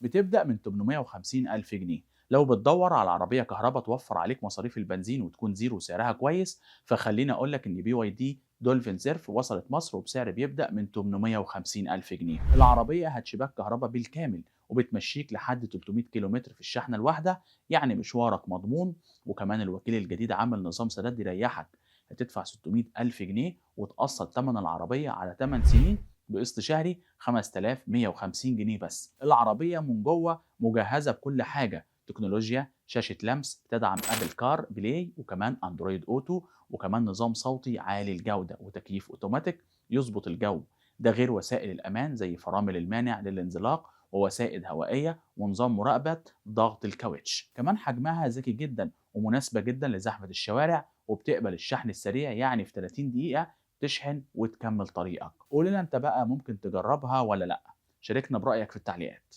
بتبدأ من 850 ألف جنيه. لو بتدور على عربية كهرباء توفر عليك مصاريف البنزين وتكون زيرو سعرها كويس، فخليني أقولك إن BYD دولفين سيرف وصلت مصر وبسعر بيبدأ من 850 ألف جنيه. العربية هاتشباك كهرباء بالكامل وبتمشيك لحد 300 كيلومتر في الشحنة الواحدة، يعني مشوارك مضمون. وكمان الوكيل الجديد عامل نظام سداد يريحك، هتدفع 600 ألف جنيه وتقسط ثمن العربية على 8 سنين بقسط شهري 5150 جنيه بس. العربية من جوه مجهزة بكل حاجة، تكنولوجيا شاشة لمس بتدعم Apple CarPlay وكمان Android Auto، وكمان نظام صوتي عالي الجودة وتكييف اوتوماتيك يظبط الجو، ده غير وسائل الأمان زي فرامل المانع للانزلاق ووسائد هوائية ونظام مراقبة ضغط الكاوتش. كمان حجمها ذكي جدا ومناسبة جدا لزحمة الشوارع، وبتقبل الشحن السريع، يعني في 30 دقيقة تشحن وتكمل طريقك. قول لنا انت بقى ممكن تجربها ولا لا؟ شاركنا برأيك في التعليقات.